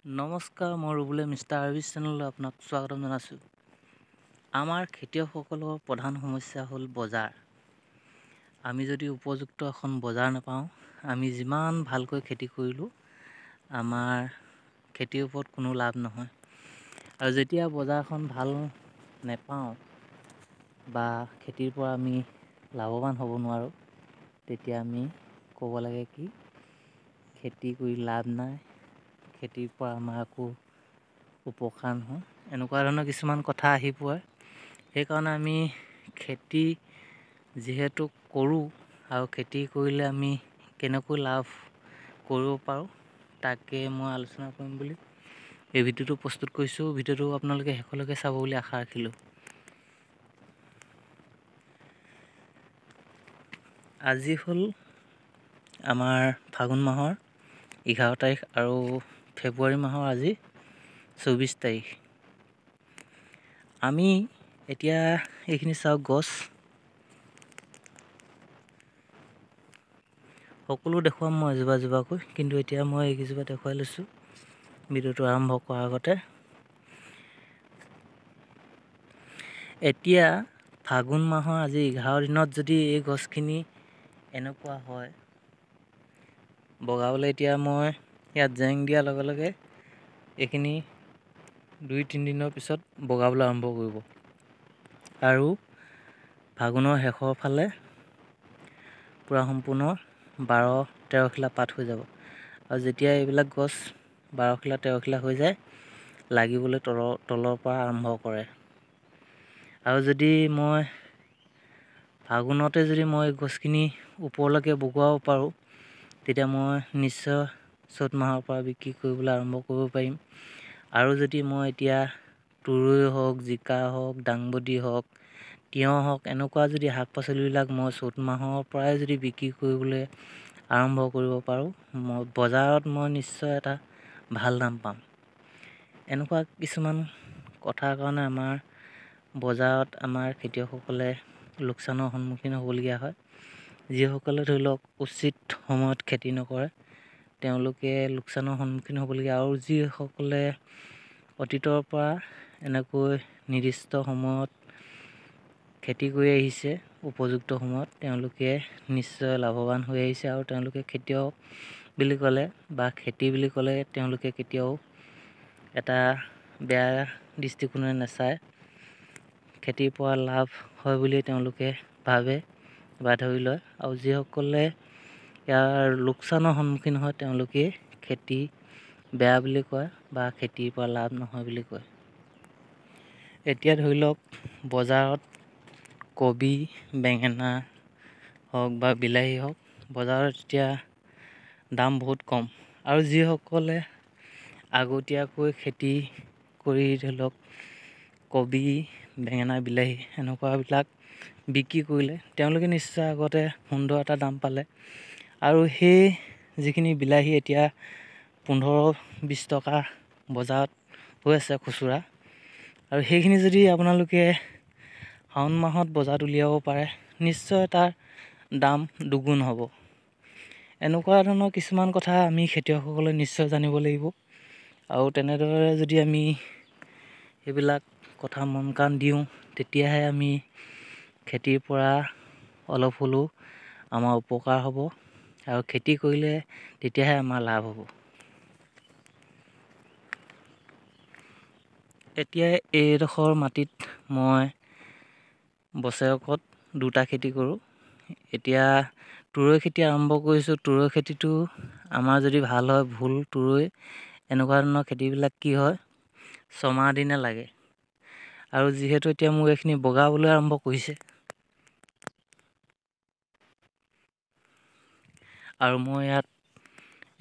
নমস্কাৰ, মই ৰুবুলে মিষ্টাৰ আৰবিজ চেনেললৈ আপোনাক স্বাগতম জনাইছোঁ। আমাৰ খেতিয়কসকলৰ প্ৰধান সমস্যা হ'ল বজাৰ। আমি যদি উপযুক্ত এখন বজাৰ নাপাওঁ, আমি যিমান ভালকৈ খেতি কৰিলোঁ আমাৰ খেতিৰ ওপৰত কোনো লাভ নহয়। আৰু যেতিয়া বজাৰখন ভাল নেপাওঁ বা খেতিৰ পৰা আমি লাভৱান হ'ব নোৱাৰোঁ, তেতিয়া আমি ক'ব লাগে কি খেতি কৰি লাভ নাই, খেতিৰ পৰা আমাৰ একো উপকাৰ নহয়, এনেকুৱা ধৰণৰ কিছুমান কথা আহি পৰে। সেইকাৰণে আমি খেতি যিহেতু কৰোঁ আৰু খেতি কৰিলে আমি কেনেকৈ লাভ কৰিব পাৰোঁ তাকে মই আলোচনা কৰিম বুলি এই ভিডিঅ'টো প্ৰস্তুত কৰিছোঁ। ভিডিঅ'টো আপোনালোকে শেষলৈকে চাব বুলি আশা ৰাখিলোঁ। আজি হ'ল আমাৰ ফাগুন মাহৰ 11 তাৰিখ আৰু ফেব্ৰুৱাৰী মাহৰ আজি 24 তাৰিখ। আমি এতিয়া এইখিনি চাওক, গছ সকলো দেখুৱাম মই এজোপা এজোপাকৈ, কিন্তু এতিয়া মই এইকেইজোপা দেখুৱাই লৈছোঁ ভিডিঅ'টো আৰম্ভ কৰাৰ আগতে। এতিয়া ফাগুন মাহৰ আজি 11 দিনত যদি এই গছখিনি এনেকুৱা হয় বগাবলৈ, এতিয়া মই ইয়াত জেং দিয়াৰ লগে লগে এইখিনি 2-3 দিনৰ পিছত বগাবলৈ আৰম্ভ কৰিব আৰু ফাগুনৰ শেষৰ ফালে পূৰা সম্পূৰ্ণ 12-13 খিলা পাত হৈ যাব। আৰু যেতিয়া এইবিলাক গছ 12 খিলা 13 খিলা হৈ যায়, লাগিবলৈ তলৰ পৰা আৰম্ভ কৰে। আৰু যদি মই ফাগুনতে যদি মই গছখিনি ওপৰলৈকে বগোৱাব পাৰোঁ, তেতিয়া মই নিশ্চয় চ'ত মাহৰ পৰা বিক্ৰী কৰিবলৈ আৰম্ভ কৰিব পাৰিম। আৰু যদি মই এতিয়া তুৰৈ হওক, জিকা হওক, দাংবডি হওক, তিয়ঁহ হওক, এনেকুৱা যদি শাক পাচলিবিলাক মই চ'ত মাহৰ পৰাই যদি বিক্ৰী কৰিবলৈ আৰম্ভ কৰিব পাৰোঁ, মই বজাৰত মই নিশ্চয় এটা ভাল দাম পাম। এনেকুৱা কিছুমান কথাৰ কাৰণে আমাৰ বজাৰত আমাৰ খেতিয়কসকলে লোকচানৰ সন্মুখীন হ'বলগীয়া হয়। যিসকলে ধৰি লওক উচিত সময়ত খেতি নকৰে, তেওঁলোকে লোকচানৰ সন্মুখীন হ'বলগীয়া। আৰু যিসকলে অতীতৰ পৰা এনেকৈ নিৰ্দিষ্ট সময়ত খেতি কৰি আহিছে উপযুক্ত সময়ত, তেওঁলোকে নিশ্চয় লাভৱান হৈ আহিছে। আৰু তেওঁলোকে খেতিয়ক বুলি ক'লে বা খেতি বুলি ক'লে তেওঁলোকে কেতিয়াও এটা বেয়া দৃষ্টিকোণেৰে নাচায়। খেতিৰ পৰা লাভ হয় বুলি তেওঁলোকে ভাবে বা ধৰি লয়। আৰু যিসকলে ইয়াৰ লোকচানৰ সন্মুখীন হয়, তেওঁলোকে খেতি বেয়া বুলি কয় বা খেতিৰ পৰা লাভ নহয় বুলি কয়। এতিয়া ধৰি লওক বজাৰত কবি, বেঙেনা হওক বা বিলাহী হওক, বজাৰত এতিয়া দাম বহুত কম। আৰু যিসকলে আগতীয়াকৈ খেতি কৰি ধৰি লওক কবি, বেঙেনা, বিলাহী এনেকুৱাবিলাক বিক্ৰী কৰিলে, তেওঁলোকে নিশ্চয় আগতে সুন্দৰ এটা দাম পালে। আৰু সেই যিখিনি বিলাহী এতিয়া 15-20 টকা বজাৰত হৈ আছে খুচুৰা, আৰু সেইখিনি যদি আপোনালোকে শাওণ মাহত বজাৰত উলিয়াব পাৰে, নিশ্চয় তাৰ দাম দুগুণ হ'ব। এনেকুৱা ধৰণৰ কিছুমান কথা আমি খেতিয়কসকলে নিশ্চয় জানিব লাগিব। আৰু তেনেদৰে যদি আমি সেইবিলাক কথা মন কাণ দিওঁ, তেতিয়াহে আমি খেতিৰ পৰা অলপ হ'লেও আমাৰ উপকাৰ হ'ব আৰু খেতি কৰিলে তেতিয়াহে আমাৰ লাভ হ'ব। এতিয়া এইডোখৰ মাটিত মই বছৰেকত 2টা খেতি কৰোঁ। এতিয়া তুৰৈ খেতি আৰম্ভ কৰিছোঁ। তুৰৈ খেতিটো আমাৰ যদি ভাল হয়, ভোল, তুৰৈ এনেকুৱা ধৰণৰ খেতিবিলাক কি হয়, 6 দিনে লাগে। আৰু যিহেতু এতিয়া মোৰ এইখিনি বগাবলৈ আৰম্ভ কৰিছে আৰু মই ইয়াত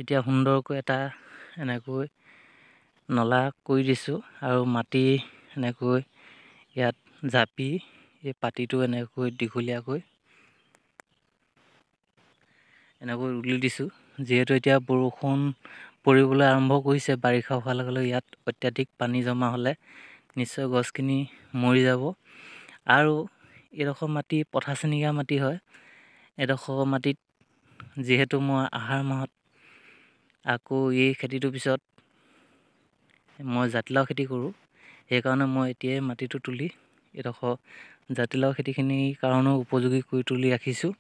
এতিয়া সুন্দৰকৈ এটা এনেকৈ নলা কৰি দিছোঁ আৰু মাটি এনেকৈ ইয়াত জাপি এই পাতিটো এনেকৈ দীঘলীয়াকৈ এনেকৈ ৰুলি দিছোঁ। যিহেতু এতিয়া বৰষুণ পৰিবলৈ আৰম্ভ কৰিছে, বাৰিষা হোৱাৰ লগে লগে ইয়াত অত্যাধিক পানী জমা হ'লে নিশ্চয় গছখিনি মৰি যাব। আৰু এইডোখৰ মাটি পথাচেনিকা মাটি হয়। এইডোখৰ মাটিত যিহেতু মই আহাৰ মাহত আকৌ এই খেতিটোৰ পিছত মই জাতিলাও খেতি কৰোঁ, সেইকাৰণে মই এতিয়াই মাটিটো তুলি এইডোখৰ জাতিলাও খেতিখিনিৰ কাৰণেও উপযোগী কৰি তুলি ৰাখিছোঁ।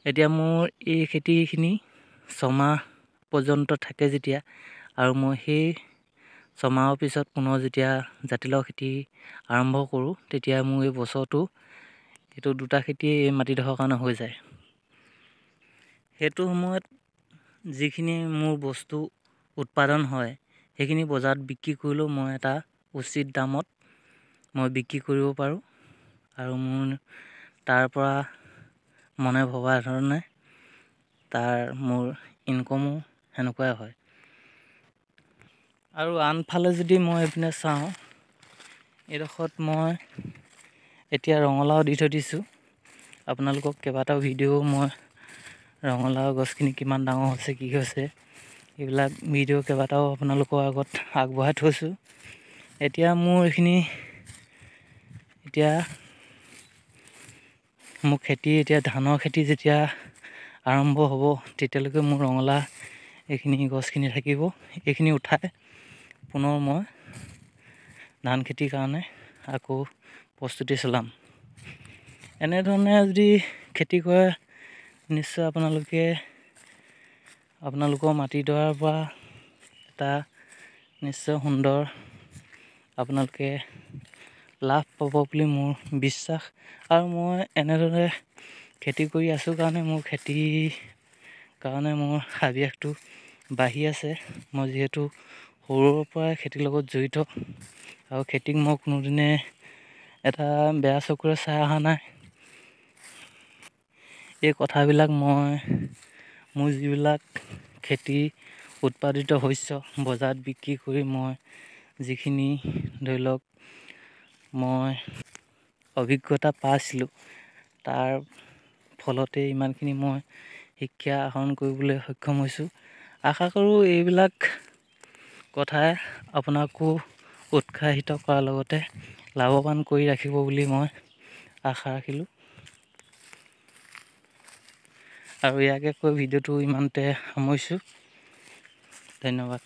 এতিয়া মোৰ এই খেতিখিনি 6 মাহ পৰ্যন্ত থাকে যেতিয়া, আৰু মই সেই 6 মাহৰ পিছত পুনৰ যেতিয়া জাতিলাও খেতি আৰম্ভ কৰোঁ, তেতিয়া মোৰ এই বছৰটো এইটো দুটা খেতিয়ে এই মাটিডোখৰৰ কাৰণে হৈ যায়। সেইটো সময়ত যিখিনি মোৰ বস্তু উৎপাদন হয়, সেইখিনি বজাৰত বিক্ৰী কৰিলেও মই এটা উচিত দামত মই বিক্ৰী কৰিব পাৰোঁ আৰু মোৰ তাৰ পৰা মনে ভবা ধৰণে তাৰ মোৰ ইনকমো সেনেকুৱাই হয়। আৰু আনফালে যদি মই এইপিনে চাওঁ, এইডোখৰত মই এতিয়া ৰঙালাও দি থৈ দিছোঁ। আপোনালোকক কেইবাটাও ভিডিঅ' মই ৰঙালাও গছখিনি কিমান ডাঙৰ হৈছে, কি হৈছে, এইবিলাক ভিডিঅ' কেইবাটাও আপোনালোকৰ আগত আগবঢ়াই থৈছোঁ। এতিয়া মোৰ এইখিনি এতিয়া মোৰ খেতি, এতিয়া ধানৰ খেতি যেতিয়া আৰম্ভ হ'ব, তেতিয়ালৈকে মোৰ ৰঙালাও এইখিনি গছখিনি থাকিব। এইখিনি উঠাই পুনৰ মই ধান খেতিৰ কাৰণে আকৌ প্ৰস্তুতি চলাম। এনেধৰণে যদি খেতি কৰে, নিশ্চয় আপোনালোকে আপোনালোকৰ মাটিডৰাৰ পৰা এটা নিশ্চয় সুন্দৰ আপোনালোকে লাভ পাব বুলি মোৰ বিশ্বাস। আৰু মই এনেদৰে খেতি কৰি আছোঁ কাৰণে মোৰ খেতিৰ কাৰণে মোৰ হাবিয়াসটো বাঢ়ি আছে। মই যিহেতু সৰুৰ পৰাই খেতিৰ লগত জড়িত আৰু খেতিক মই কোনোদিনে এটা বেয়া চকুৰে চাই অহা নাই। এই কথাবিলাক মই মোৰ যিবিলাক খেতি উৎপাদিত শস্য বজাৰত বিক্ৰী কৰি মই যিখিনি ধৰি লওক মই অভিজ্ঞতা পাইছিলোঁ, তাৰ ফলতে ইমানখিনি মই শিক্ষা আহৰণ কৰিবলৈ সক্ষম হৈছোঁ। আশা কৰোঁ এইবিলাক কথাই আপোনাকো উৎসাহিত কৰাৰ লগতে লাভৱান কৰি ৰাখিব বুলি মই আশা ৰাখিলোঁ। আৰু ইয়াকে কৈ ভিডিঅ'টো ইমানতে সামৰিছোঁ। ধন্যবাদ।